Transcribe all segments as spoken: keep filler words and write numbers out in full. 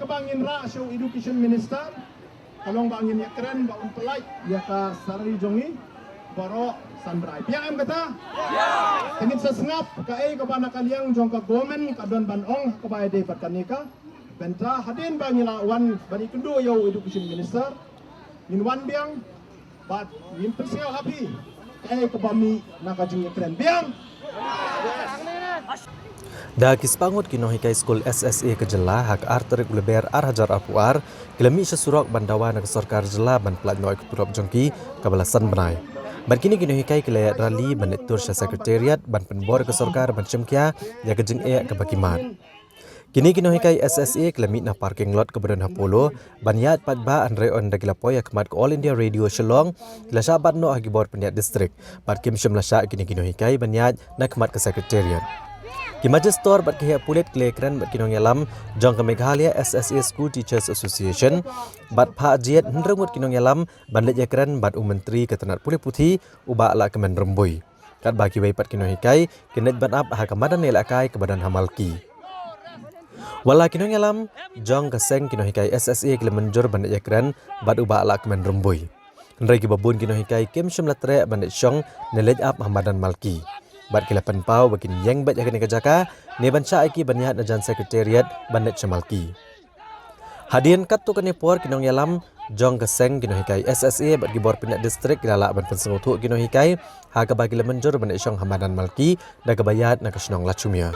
Kaba ngin rah sha u Education Minister ka long ba ngin ïakren ba un pynlait ïa ka salary jong ngi baroh san bnai. Biang em kata? Te ngin sa sngap kaei kaba na ka liang jong ka government ka don ban ong ha kaba ïadei bad kane ka bynta. Hadien ba ngi la wan ban ïakynduh ïa u Education Minister, ngin wan biang bad ngin pynsngew ha phi kaei kaba mih na ka jingïakren. Biang. Da ki spah ngut ki nonghikai skul S S A ka jylla ha ka ar tarik u Lber ar hajar arphew ar ki la mih sha surok ban dawa na ka sorkar jylla ban pynlait noh ïa ka tulop jong ki kaba la san bnai. Bad kine ki nonghikai ki la ïaid rally ban leit tur sha secretariat ban pynbor ïa ka sorkar ban shim khia ïa ka jingeh kaba ki mad. Kine ki nonghikai S S A ki la mih na parking lot kaba don ha Polo ban ïaid paidbah, hynrei ynda ki la poi ha khmat ka All India Radio Shillong ki la shah bat noh ha ki bor pynïaid district. Bad kim shym la shah kine ki nonghikai ban ïaid na khmat ka secretariat. Ki Magistrate bad ki heh pulit ki la ïakren bad ki nongïalam jong ka Meghalaya S S A School Teachers Association bad phah jied hynriew ngut ki nongïalam ban leit ïakren bad u Myntri ka tnat pule puthi, u Bah Lahkmen Rymbui. Katba kiwei pat ki nonghikai kin leit ban ap ha ka madan ïalehkai kaba don ha Malki. Wat la ki nongïalam jong ka seng ki nonghikai S S A ki la mynjur ban leit ïakren bad u Bah Lahkmen Rymbui, hynrei kiba bun ki nonghikai kim shym la treh ban leit shong ne leit ap ha madan Malki. Bad ki la pynpaw ba kin ïeng beit ha kane ka jaka ne ban shah ïa ki ban ïaid na jan secretariat ban leit sha Malki. Hadien katto katne por ki nongïalam jong ka seng ki nonghikai S S A bad ki bor pynïaid district ki la lah ban pynsngewthuh ki nonghikai ha kaba ki la mynjur ban leit shong ha madan Malki da kaba ïaid na ka shnong Lachumia.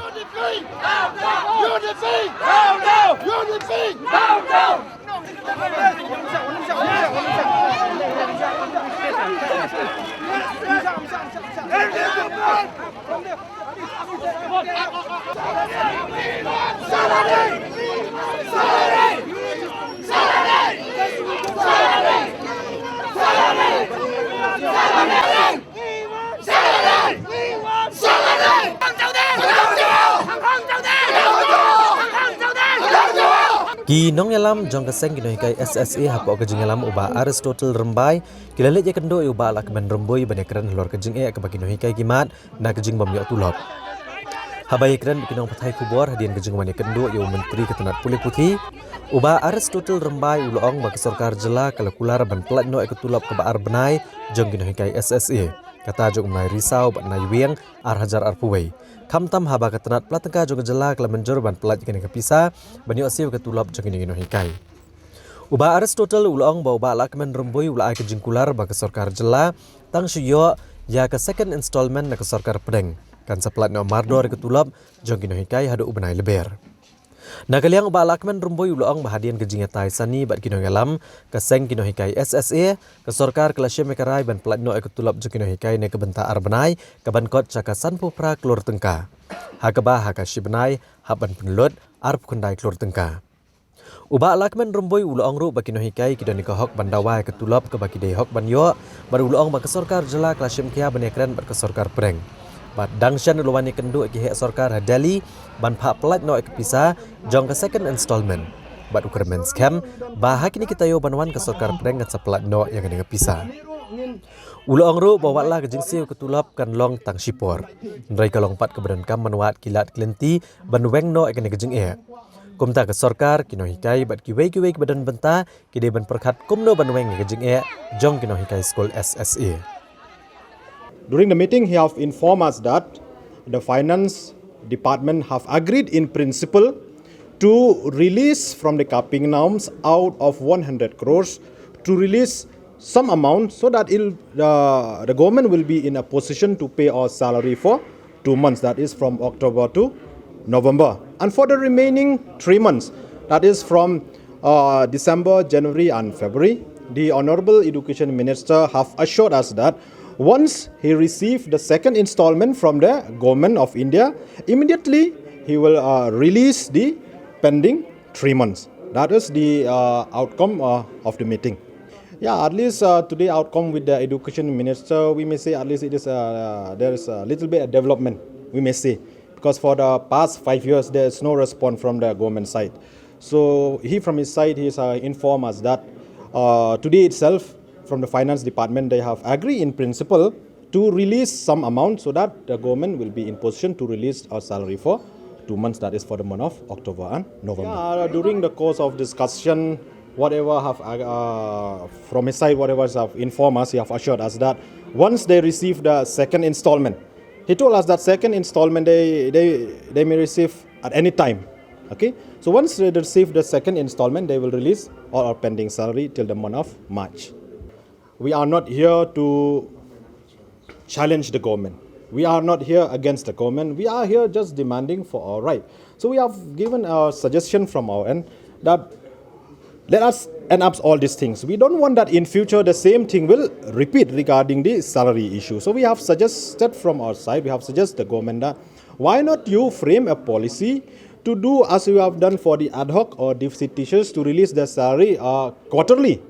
Ki nongïalam jong ka seng ki nonghikai S S A hapoh ka jingïalam u Bah Aristotle Rymbai ki la leit ïakynduh ïa u Bah Lahkmen Rymbui ban ïakren halor ka jingeh kaba ki nonghikai ki mad na ka jingbym ïoh tulop. Haba ïakren bad ki nongpathai khubor hadien ka jingwan ïakynduh ïa u Myntri ka tnat pule puthi, u Bah Aristotle Rymbai u la ong ba ka sorkar jylla ka la kular ban pynlait noh ïa ka tulop kaba ar bnai jong ki nonghikai S S A, kata jong u bnai Risaw bad u bnai Iwïong ar hajar arphew wei. Khamtam haba ka tnat pla tyngka jong ka jylla ka la mynjur ban pynlait ïa kane ka pisa ban ïoh siew ïa ka tulop jong kine ki nonghikai. U Bah Aristotle u la ong ba u Bah Lahkmen Rymbui u la ai ka jingkular ba ka sorkar jylla tang shu ïoh ïa ka second installment na ka sorkar pdeng kan sa pynlait noh mardor ïa ka tulop jong ki nonghikai haduh u bnai Lber. Na ka liang u Bah Lahkmen Rymbui u la ong ba hadien ka jingïatai sani bad ki nongïalam ka seng ki nonghikai S S A, ka sorkar ka la shim ïa ka rai ban pynlait noh ïa ka tulop jong ki nonghikai na ka bynta ar bnai kaban kot sha ka sanphew phra klur tyngka, ha kaba ha ka shi bnai hap ban pynlut arphew khyndai klur tyngka. U Bah Lahkmen Rymbui u la ong ruh ba ki nonghikai ki don ïa ka hok ban dawa ïa ka tulop kaba ki dei hok ban ïoh, bad u la ong ba ka sorkar jylla ka la shim khia ban ïakren bad ka sorkar pdeng. Bad dang shen u la wan ïakynduh ïa ki heh sorkar ha Delhi ban phah pynlait noh ïa ka pisa jong ka second installment. Bad u kyrmen skhem ba ha kine ki taïew ban wan ka sorkar pdeng kan sa pynlait noh ïa kane ka pisa. U la ong ruh ba wat la ka jingsiew ïa ka tulop kan long tang shipor, hynrei ka long pat kaba donkam ban wad ki lad ki lynti ban weng noh ïa kane ka jingeh. Kumta ka sorkar, ki nonghikai bad kiwei kiwei kiba don bynta ki dei ban pyrkhat kumno ban weng ïa ka jingeh jong ki nonghikai skul S S A. During the meeting, he have informed us that the finance department have agreed in principle to release from the capping norms out of one hundred crores to release some amount so that it'll, uh, the government will be in a position to pay our salary for two months, that is from October to November. And for the remaining three months, that is from uh, December, January, and February, the Honorable Education Minister have assured us that once he received the second installment from the Government of India, immediately he will uh, release the pending three months. That is the uh, outcome uh, of the meeting. Yeah, at least uh, today outcome with the education minister, we may say at least it is uh, there is a little bit of development, we may say, because for the past five years there is no response from the government side. So he, from his side, he has uh, informed us that uh, today itself, from the finance department, they have agreed in principle to release some amount so that the government will be in position to release our salary for two months, that is for the month of October and November. Yeah, during the course of discussion, whatever have, uh, from his side, whatever have informed us, he have assured us that once they receive the second installment, he told us that second installment they, they, they may receive at any time. Okay, so once they receive the second installment, they will release all our pending salary till the month of March. We are not here to challenge the government. We are not here against the government. We are here just demanding for our right. So we have given a suggestion from our end that let us end up all these things. We don't want that in future the same thing will repeat regarding the salary issue. So we have suggested from our side, we have suggested the government that why not you frame a policy to do as you have done for the ad hoc or deficit teachers to release their salary, uh, quarterly.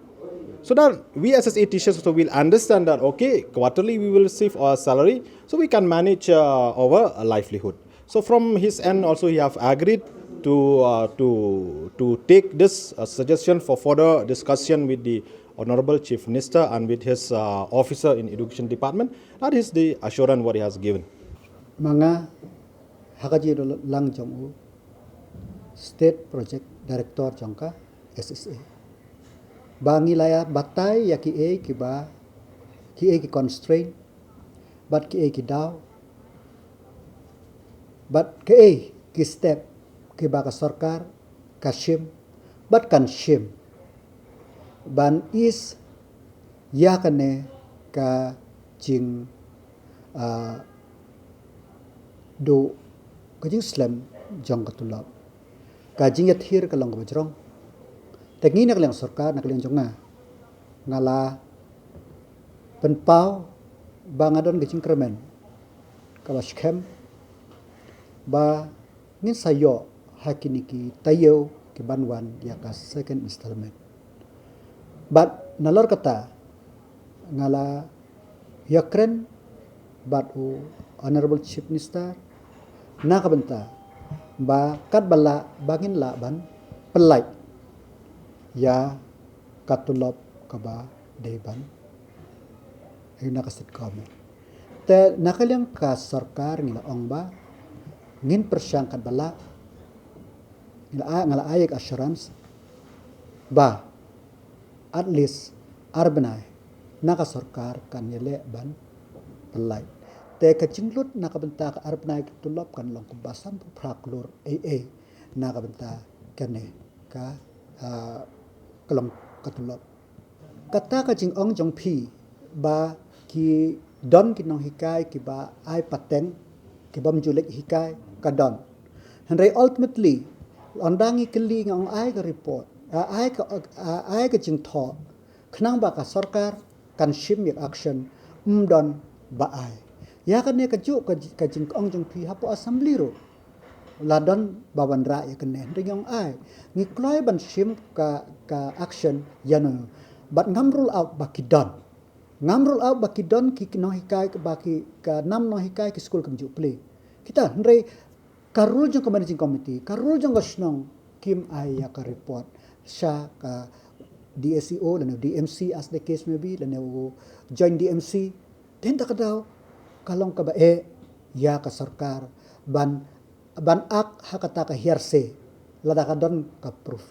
So that we as a teachers also will understand that, okay, quarterly we will receive our salary, so we can manage, uh, our livelihood. So from his end also, he have agreed to, uh, to, to take this, uh, suggestion for further discussion with the Honorable Chief Minister and with his, uh, officer in Education Department. That is the assurance what he has given. Ma nga, ha ka jingïalang jong u State Project Director jong ka S S A, ba ngi la ïa batai ïa kiei kiba, kiei ki constraint, bad kiei ki daw, bad kiei ki step kiba ka sorkar ka shim bad kan shim ban ease ïa kane ka jing, ah, duh, ka jingslem jong ka tulop. Ka jingïathir ka long kaba jrong. Te ngi na ka liang sorkar, na ka liang jong nga, nga la pynpaw ba nga don ka jingkyrmen kaba skhem ba ngin sa ïoh ha kine ki taïew ki ban wan ïa ka second installment. Bad nalor kata, nga la ïakren bad u Honorable Chief Minister na ka bynta ba katba lah ba ngin lah ban pyllait ïa ka tulop kaba dei ban ïa na ka state government. Te na ka liang ka sorkar ngi la ong ba ngin pyrshang katba lah, ngi la ai, nga la ai ka assurance ba at least ar bnai na ka sorkar kan ïaleh ban pyllait. Te ka jinglut na ka bynta ka ar bnai ka tulop kan long kumba sanphew phra klur ei ei na ka bynta kane ka, ah, ka long ka tulop. Kata ka jingong jong phi ba ki don ki nonghikai kiba ai pateng, kibym ju leit hikai, ka don. Hynrei ultimately, ynda ngi kylli, nga ong ai ka report, ah, ai ka, ah, ai ka jingthoh khnang ba ka sorkar kan shim ïa ka action, ym don ba ai. Ïa kane kajuh ka, ka jingong jong phi hapoh assembly ruh la don ba wanrah ïa kane. Hynrei ngi ong ai, ngi kloi ban shim ka, ka action ïano. Bad ngam rule out ba ki don. Ngam rule out ba ki don ki, ki nonghikai, ba ki, ka nam nonghikai ki skul kam ju plie. Kita, hynrei ka rule jong ka managing committee, ka rule jong ka shnong, kim ai ïa ka report sha ka D S E O lane D M C as the case may be, lane u joint D M C. Te na kata ka daw ka long kaba eh ïa ka sorkar ban, ban act ha kata ka hearsay lada ka don ka proof.